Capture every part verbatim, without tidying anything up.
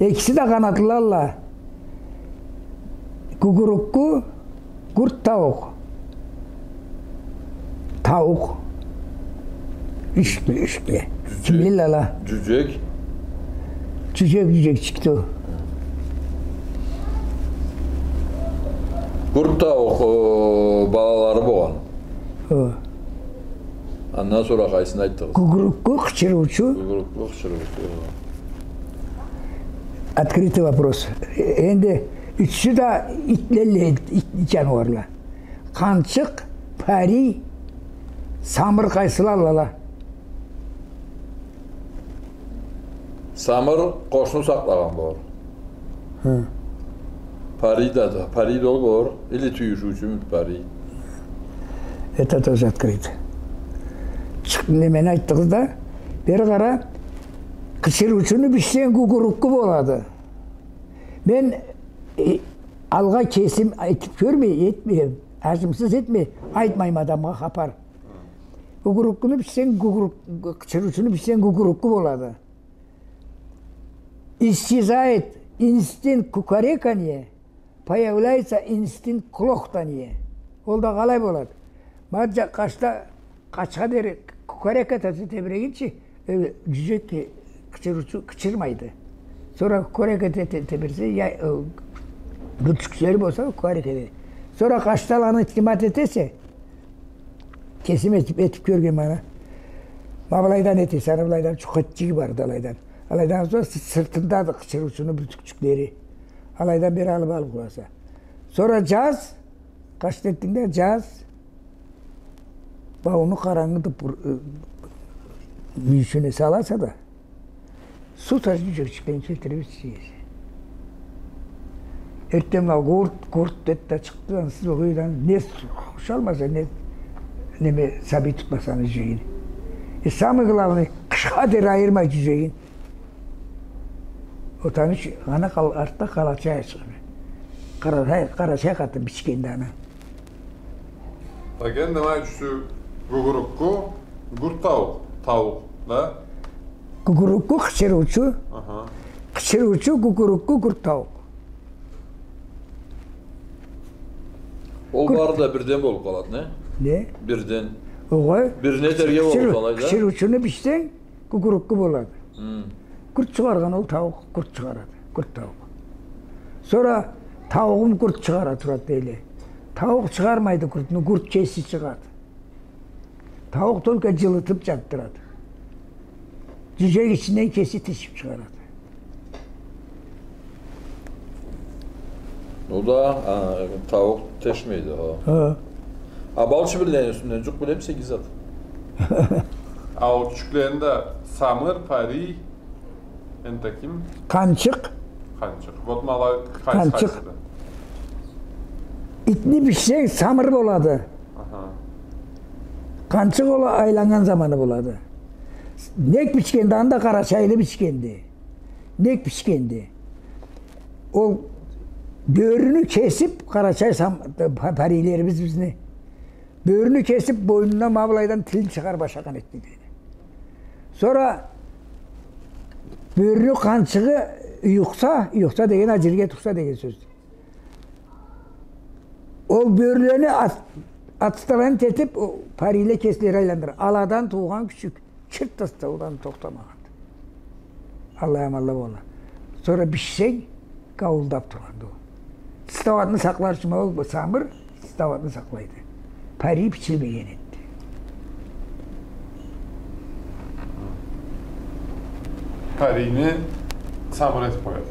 Экиси да къанатлылалла. Гугурукку, гурт тауукъ. Тауукъ. Юч, юч. Джюджек. Джюджек, джюджекчикди. Гурт тауукъ, э, балалары болгъан. Хы. Андан сора къайсын айтдыгъыз? Гугурукку, къычырыучу. Гугурукку, къычырыучу. Открытый вопрос. Э, энди ючюсю да итлелле, ит, ит джаныуарла. Къанчыкъ, парий, самыр къайсылалла? Самыр къошну сакълагъан болур. Хы. Парий да, да, парий да ол болур. Или тюйюшюучю парий. Это тоже открыто. Чыкъ, немени айтдыгъыз да? Бери къара, къычырыучуну бичсенг, гугурукку болады. Мен, э, алгъа кесим айтып кёрмей, этмей, ажымсыз этмей, айтмайма адамгъа хапар. Гугуруккуну бичсенг, гугурук-, къычырыучуну бичсенг, гугурукку болады. Исчезает инстинкт кукареканья, появляется инстинкт клохтанья. Ол да къалай болады? Ма джа-, къачда, къачха дери кукарек этесе тебирегинчи, э, джюджек, э, къычырыучу къычырмайды. Сора кукарек эте, те-, тебирсе, я, э, бюртючлери болса, кукарек эте. Сора къачда аланы илтимат этесе, кесим этип, этип кёргенме аны. Ма былайдан этесе, аны былайдан чукъетчиги барды алайдан. Алайдан сора сы-, сыртындады къычырыучуну бюртюкчюклери. Алайдан бери алып, алып къояса. Сора джаз, къачда этдинг да, джаз, бауну къарангы тюп-, э, мюйюшюне саласа да, суу ташып джюджекчиклени келтирип ичесе. Эртденбла гурт, гурт деди да чыкъды, ансыз ол къуюдан не суу ушалмаса, не, неме, сабий тутмаса аны джюджегин. Э, самый главный, къышха дери айырмай джюджегин. Ол аны ючюн аны къал-, артда къарачай чыгъады. Къарачай, къарачай къатын бичгенди аны. Так, энди ма ючюсю гугурукку, гурт тауукъ, тауукъ, да? Гугурукку къычырыучу. Аха. Къычырыучу, гугурукку, гурт тауукъ. Ол бары да бирден болуп къалады, не? Не? Бирден. Огъай. Бирине терге болуп къалады, да? Къычырыучуну бичсенг, гугурукку болады. Хы. Гурт чыгъаргъан ол тауукъ, гурт чыгъарады. Гурт тауукъ. Сора тауугъум гурт чыгъара турады дейле. Тауукъ чыгъармайды гуртну, гурт кеси чыгъады. Тауукъ только джылытып джатдырады. Джюджек ичинден кеси тишип чыгъарады. Ол да, а, тауукъ тешмейди, хо. Хы. А балчыбинлени юсюнден джукъ билемисе, Гизат? А ол кючюклени да самыр, парий, энтда ким? Къанчыкъ. Къанчыкъ. Вот ма ала къайсы, къанчыкъ. Къайсыды? Итни бичсенг, самыр болады. Аха. Къанчыкъ ол айланнган заманы болады. Нек бичгенди, анда къарачайлы бичгенди. Нек бичгенди. Ол бёрюню кесип, къарачай сам-, па-, парийлерибиз бизни. Бёрюню кесип, бойнундан ма былайдан тилин чыгъарып ашагъан этди дейди. Сора бёрюню къанчыгъы юйюкъса, юйюкъса деген а джерге тухса деген сёздю. Ол бёрюлени ат-, отстранить этип, ол парийле кеслери айландыра. Аладан туугъан кючюк. Чырт да стаудан тохтамагъанды. Аллай аманла бола. Сора бичсенг, гауылдап тургъанды ол. Стауатны сакълар ючюн ол самыр стауатны сакълайды. Парий бичилмеген этди. Парийни самыр этип къояды.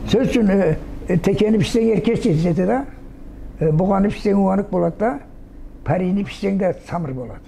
Сёз ючюн, э, э, текени бичсенг, эркечча джетеди да. Э, бугъаны бичсенг, угъанык болады да. Парийни бичсенг да, самыр болады.